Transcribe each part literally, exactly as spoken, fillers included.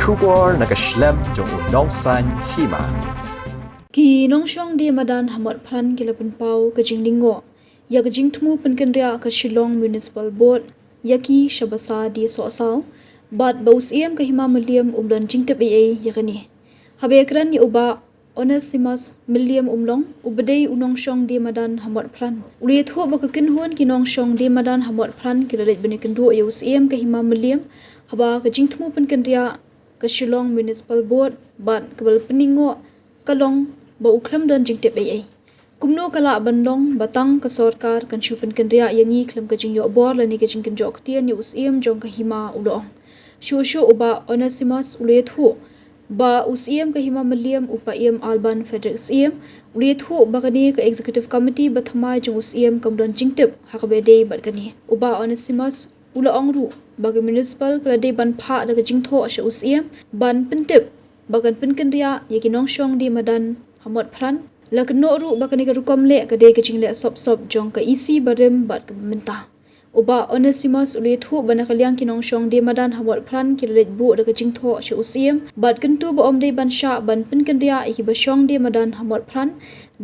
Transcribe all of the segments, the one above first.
Khubor na ka shlem jong u nongsan hima. Ki nongshong die madan ha Motphran ki la pynpaw ka jinglyngngoh ïa ka jingthmu pynkynriah ka Shillong Municipal Board ïa ki sha basa die sohsaw, bad ba u Syiem ka Hima Mylliem um don jingtip ei ei ïa kane. Haba ïakren ïa u Bah Onesimus Mylliem Umlong, uba dei u nongshong die madan ha Motphran, u la ïathuh ba ka kynhun ki nongshong die madan ha Motphran ki la leit ban ïakynduh ïa u Syiem ka Hima Mylliem haba ka jingthmu pynkynriah ka Shillong Municipal Board, bad kaba la pynlyngngoh ka long ba u khlem don jingtip ei ei. Kumno ka lah ban long ba tang ka sorkar kan shu pynkynriah ïa ngi khlem ka jingïoh bor lane ka jingkynjoh ktien ïa u Syiem jong ka hima, u la ong. Shuh shuh u Bah Onesimus u la ïathuh ba u Syiem ka Hima Mylliem, u Paiem Alban Frederick Syiem, u la ïathuh ba kane ka Executive Committee ba thymmai jong u Syiem kam don jingtip ha kaba ïadei bad kane. U Bah Onesimus u la ong ruh ba ka municipal ka la dei ban phah da ka jingthoh sha u Syiem ban pyntip ba kan pynkynriah ïa ki nongshong die madan ha Motphran. La kynnoh ruh ba kane ka rukom leh ka dei ka jingleh sop sop jong ka E C barim bad kaba mynta. U Bah Onesimus u la ïathuh ba na ka liang ki nongshong die madan ha Motphran ki la leit buh da ka jingthoh sha u Syiem bad kyntu ba ym dei ban shah ban pynkynriah ïa kiba shong die madan ha Motphran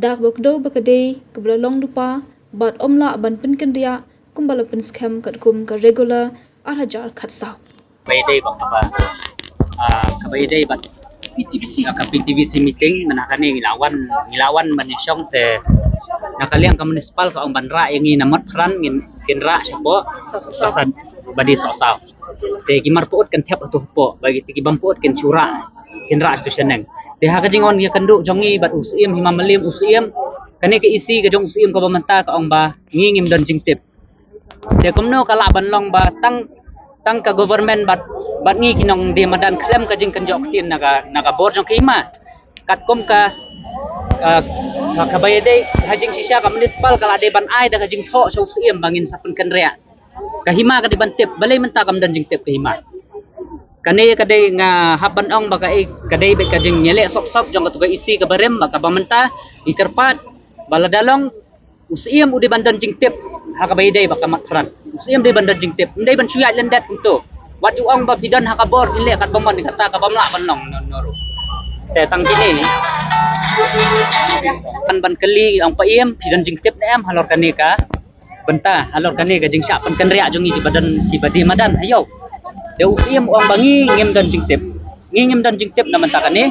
da kaba kdew ba ka dei kaba la long lypa, bad ym lah ban pynkynriah kumba la pynskhem katkum ka regular ar hajar khatsaw. Kaba ïadei bad kaba, ah, kaba ïadei bad P T V C, ah, ka P T V C meeting, mynta kane ngi la wan, ngi la wan ban ïashong te na ka liang ka municipal ka ong ban rah ïa ngi na Motphran, ngin, kin rah shapoh basa die sohsaw. Te ki marpyut kan thep hato hapoh, ba ki, te ki bym pyut kin shu rah, kin rah shato shaneng. Te ha ka jingwan ïakynduh jong ngi bad u Syiem Hima Mylliem, u Syiem, kane ka E C ka jong u Syiem kaba mynta ka ong ba ngi ngim don jingtip. Te kumno ka lah ban long ba tang, tang ka government bad, bad ngi ki nong die madan khlem ka jingkynjoh ktien na ka, na ka bor jong ka hima. Katkum ka, ah, ka, kaba ïadei ha jingshisha ka municipal ka la dei ban ai da ka jingthoh sha u Syiem ba ngin sa pynkynriah. Ka hima ka dei ban tip, balei mynta kam don jingtip ka hima. Kane ka dei nga hap ban ong ba ka, eh, ka dei beit ka jingïaleh sop sop jong katu ka E C kaba rim, ba kaba mynta ngi kyrpad ba lada long u Syiem u dei ban don jingtip ha kaba ïadei bad ka Motphran. U Syiem dei ban don jingtip, ym dei ban shu ïaid lyndet kumto. Wat ju ong ba phi don ha ka bor phin leh katba mon, kata ka bym lah ban long, no, no ruh. Te tang kine kan ban kylli ong Paiem, phi don jingtip ne em halor kane ka bynta, halor kane ka jingshah pynkynriah jong ngi kiba don, kiba die madan ha ïew. Te u Syiem u ong ba ngi ngim don jingtip. Ngi ngim don jingtip na bynta kane.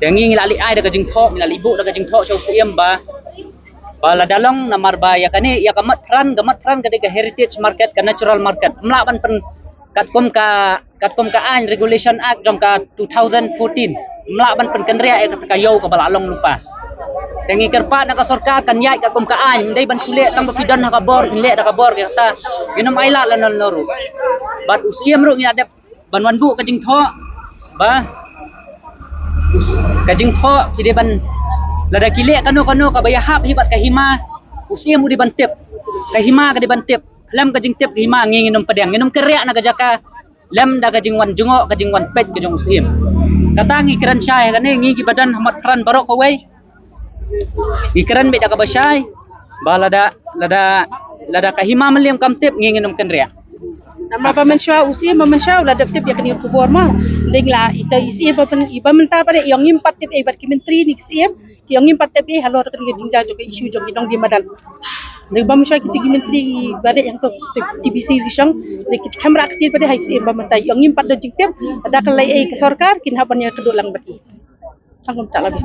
Te ngi ngi la leit ai da ka jingthoh, ngi la leit buh da ka jingthoh sha u Syiem ba, ba lada long namar ba ïa kane, ïa ka Motphran, ka Motphran ka dei ka heritage market, ka natural market. Ym lah ban pyn, katkum ka, katkum ka aiñ Regulation Act jong ka two thousand fourteen. Ym lah ban pynkynriah ïa kata ka ïew kaba la long lypa. Te ngi kyrpad na ka sorkar kan ïaid katkum ka aiñ, ym dei ban shu leh tang ba phi don ha ka bor phin leh da ka bor, kata ngin ym ailad lano lano ruh. Bad u Syiem ruh ngi la dep ban wan buh ka jingthoh ba u Sy-, ka jingthoh ki dei ban, lada ki leh kano kano kaba ïahap hi bad ka hima, u Syiem u dei ban tip. Ka hima ka dei ban tip. Khlem ka jingtip ka hima ngi ngin ym pdiang, ngin ym kynriah na ka jaka lem da ka jingwan jngoh, ka jingwan peit ka jong u Syiem. Kata ngi kren shai ha kane, ngi kiba don ha Motphran baroh kawei. Ngi kren beit da kaba shai ba lada, lada, lada ka Hima Mylliem kam tip, ngi ngin ym kynriah. Namar ba mynshuwa u Syiem ba mynshuwa u la dep tip ïa kane ka khubor mo. Dei la ita i Syiem ba pyn, i ba mynta pat i ong ngim pat tip ei bad ki myntri ne ki Syiem. Ki ong ngim pat tip ei halor kane ka jingjia jong ka issue jong ki nongdie madan. Dei ba mynshuwa kito ki myntri ba dei hangto T B C ki shong, dei ki kham rah kti pat ei ha i Syiem ba mynta i ong ngim pat don jingtip. Lada ka lei ei ka sorkar kin hap ban ïakynduh lang bad ki. Tang kumta la bit.